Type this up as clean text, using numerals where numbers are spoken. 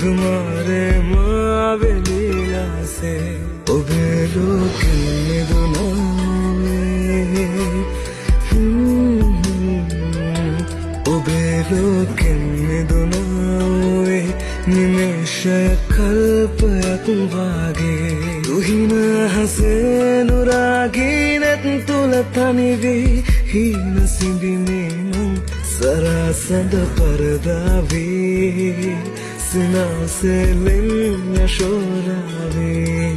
දුමාරේ මාවෙලිලාසේ ඔබේ ලෝකෙන් මිදුණා. ඔබේ ලෝකෙන් මිදුණා නිමේෂය කල්පයක් වාගේ. තුහින හසේ නුරාගී නෙත් තුල තනි වී හීන සිඹිමේ මං සරසඳ පරදාවේ සිනාසෙලෙන් යශෝරාවේ.